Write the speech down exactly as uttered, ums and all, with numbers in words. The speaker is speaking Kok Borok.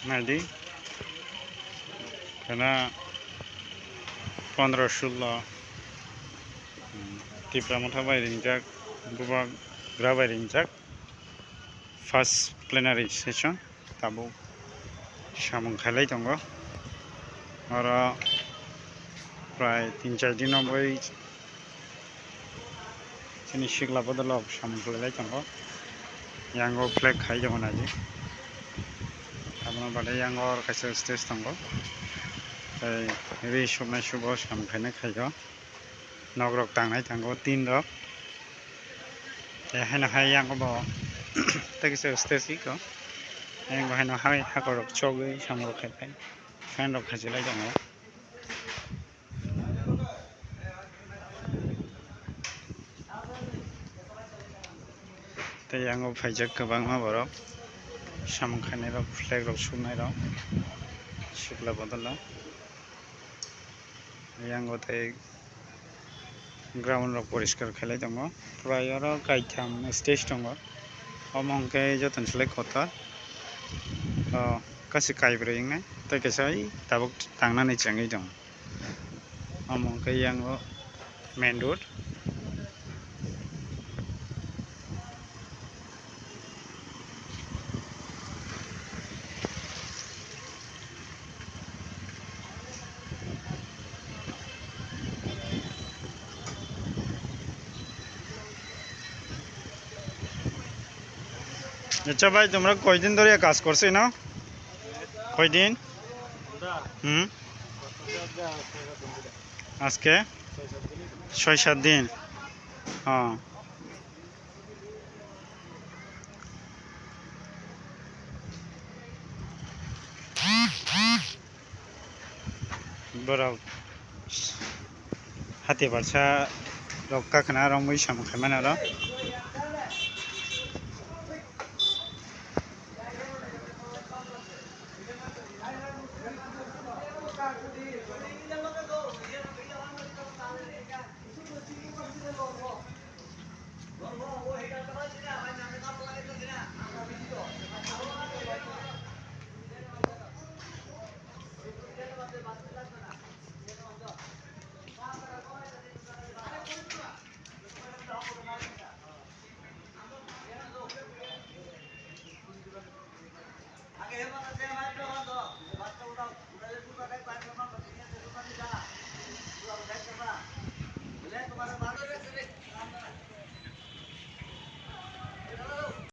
Naidi, kana pondro sullo, hmm, Tipra Motha bai ringjak, Bubagra bai ringjak, first plenary session tabuk samung khailai tongo. Oro prai tin char din bai chini sikla bodol rok samung khlailai tongo. Yango flag khai tongo naidi. Abono baade yango oro kaisa stage tongo. Tei ri suknai subo samung khainai khaio. Nok rok tangnai tango tin rok. Tei haino hai yango bo tei kisa stage iko. Yango haino hai hakor rok chogwi samung rok khai khai. Fan rok khachilai tongo. Tei yango phaijak kwbangma borok samung khainai rok, flag rok suknai rok, sikla bodol o. Yango tei ground rok poriskar khailai tongo, prai oro kaitham stage tongo, omo hwnkhe jotono se kotor, o kaisa kaibrwi wngnai tei kaisa tabuk tangnani chengwi tongo. Omo hwnkhe yango main road. আচ্ছা ভাই, তোমরা কয়দিন ধরে কাজ করছো না? কয়দিন? হুম। আজকে ছয় সাত দিন। ও। Borok hati barsa rok kakhwna romwi samung khaimani oro.